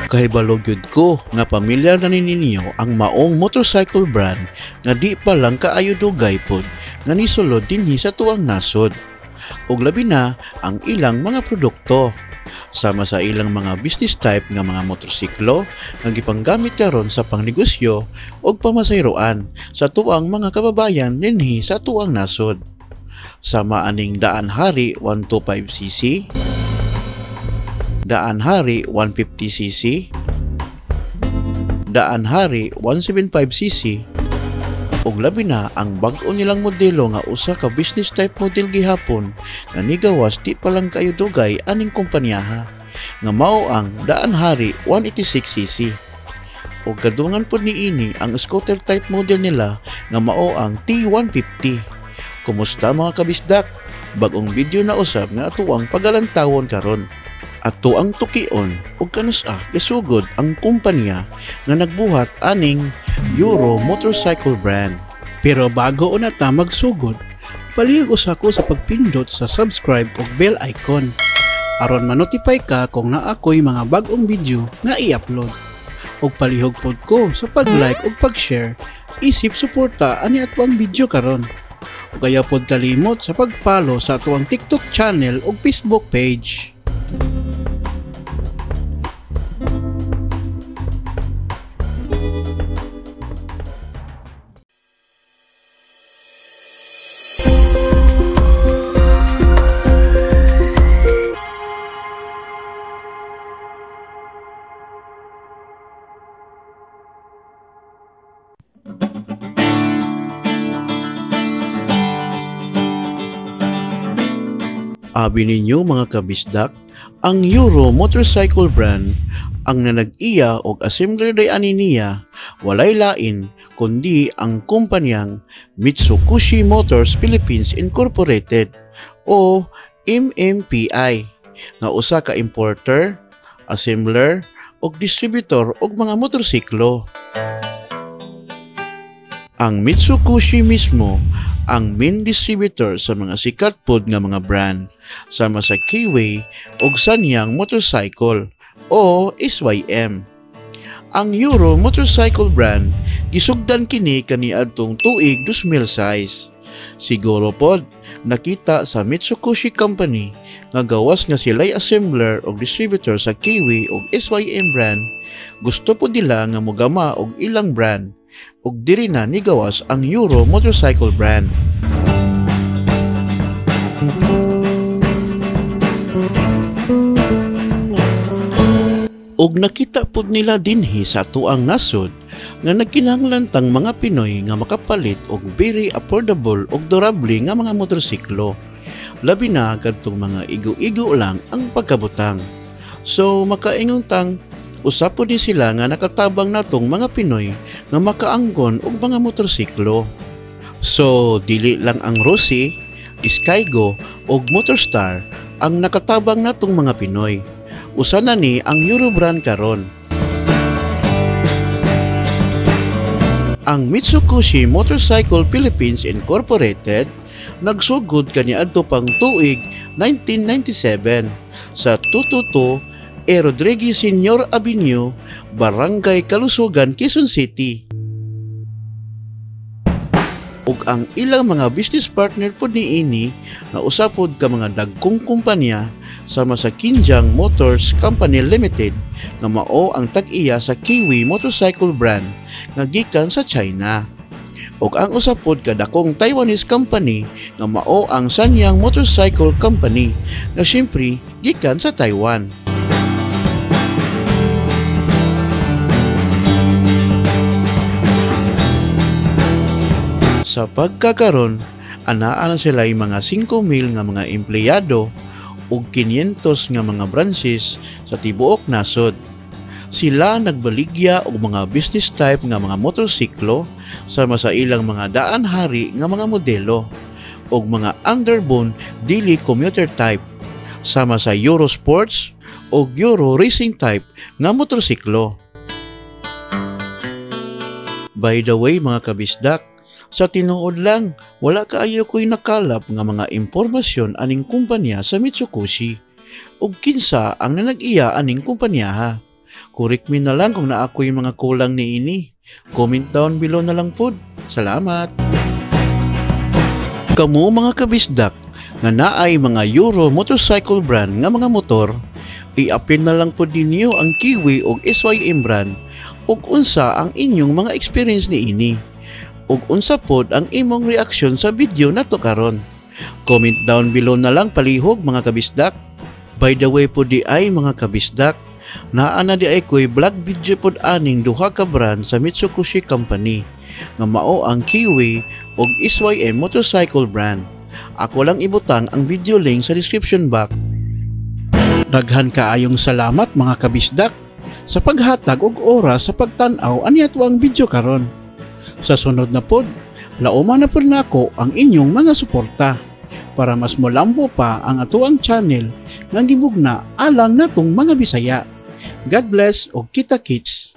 Kahibalo gyud ko nga pamilyar na ni ninyo ang maong motorcycle brand nga di pa lang kaayo dugay pod nga nisulod dinhi sa tuang nasod. Ug labi na ang ilang mga produkto sama sa ilang mga business type nga mga motorsiklo nga gipanggamit karon sa pangnegosyo ug pamasayroan sa tuang mga kababayan dinhi sa tuang nasod. Sama aning Daan Hari 125cc, Daan Hari 150cc, Daan Hari 175cc, ug labi na ang bag-o nilang modelo nga usa ka business type model gihapon nga nigawas di pa lang kayo dugay aning kompanyaha nga mao ang Daan Hari 186cc. Ug kadungan pod niini ang scooter type model nila nga mao ang T150. Kumusta mga kabisdak? Bag-ong video na usab nga atuang pagalantawon karon. Ato ang tukion ug kanus-a gisugod ang kumpanya nga nagbuhat aning Euro motorcycle brand. Pero bago una ta magsugod, palihog usa ko sa pagpindot sa subscribe ug bell icon aron ma-notify ka kung naa koy mga bag-ong video nga i-upload. Ug palihog pod ko sa pag-like ug pag-share isip suporta ani atoang video karon. Ug ayaw pod kalimot sa pag-follow sa atoang TikTok channel ug Facebook page. Abi ninyo mga kabisdak, ang Euro motorcycle brand ang nanag-iya og assembler day ani niya walay lain kundi ang kumpanyang Mitsukoshi Motors Philippines Incorporated o MMPI nga usa ka importer, assembler ug distributor og mga motorsiklo. Ang Mitsukoshi mismo ang main distributor sa mga sikat pod nga mga brand sama sa Keeway ug Sanyang Motorcycle o SYM. Ang Euro motorcycle brand gisugdan kini kaniadtong tuig 2006. Siguro pod nakita sa Mitsukoshi Company nga gawas nga sila'y assembler og distributor sa Keeway ug SYM brand, gusto pod nila nga mogama og ilang brand ug diri na nigawas ang Euro motorcycle brand. Ug nakita pud nila dinhi sa tuang nasod nga nagkinahanglan tang mga Pinoy nga makapalit og very affordable ug durable nga mga motorsiklo. Labi na kadtong mga igo-igo lang ang pagkabutang. So makaingon tang usa pod ni sila nga nakatabang natong mga Pinoy nga makaanggon og mga motorsiklo. So dili lang ang Rusi, Skygo ug Motorstar ang nakatabang natong mga Pinoy. Usa na ni ang Euro brand karon. Ang Mitsukoshi Motorcycle Philippines Incorporated nagsugod kaniadto pang tuig 1997 sa 222 E. Rodriguez Senior Avenue, Barangay Kalusugan, Quezon City. Ug ang ilang mga business partner pod niini na usa pod ka mga dagkong kumpanya sama sa Kinjang Motors Company Limited nga mao ang tag-iya sa Keeway motorcycle brand nga gikan sa China. Ug ang usa pod ka dakong Taiwanese company nga mao ang Sanyang Motorcycle Company nga siyempre gikan sa Taiwan. Sa pagkakaron, anaa na sila'y mga 5,000 nga mga empleyado ug 500 nga mga branches sa tibuok nasod. Sila nagbaligya og mga business type nga mga motorsiklo sama sa ilang mga daan hari nga mga modelo ug mga underbone dili commuter type sama sa Euro Sports ug Euro Racing type nga motorsiklo. By the way mga kabisdak, sa tinuod lang, wala kaayo ko'y nakalap nga mga impormasyon aning kumpanya sa Mitsukoshi ug kinsa ang nanag-iya aning kumpanyaha. Correct me na lang kung naa ko'y mga kulang niini. Comment down below na lang pod. Salamat! Kamo mga kabisdak nga naay mga Euro motorcycle brand nga mga motor, i-apil na lang pod ninyo ang Keeway og SYM brand ug unsa ang inyong mga experience niini. Ug unsa pod ang imong reaksyon sa video nato karon. Comment down below na lang palihog, mga kabisdak. By the way po di ay, mga kabisdak, naa na di ay ko'y vlog video pod aning duha ka brand sa Mitsukoshi Company nga mao ang Keeway ug SYM motorcycle brand. Ako lang ibutang ang video link sa description box. Daghan kaayong salamat, mga kabisdak, sa paghatag og oras sa pagtan-aw ani atoang video karon. Sa sunod na pod, lauma na pod nako ang inyong mga suporta para mas molambo pa ang atoang channel nga gibugna alang natong mga Bisaya. God bless og kita kits.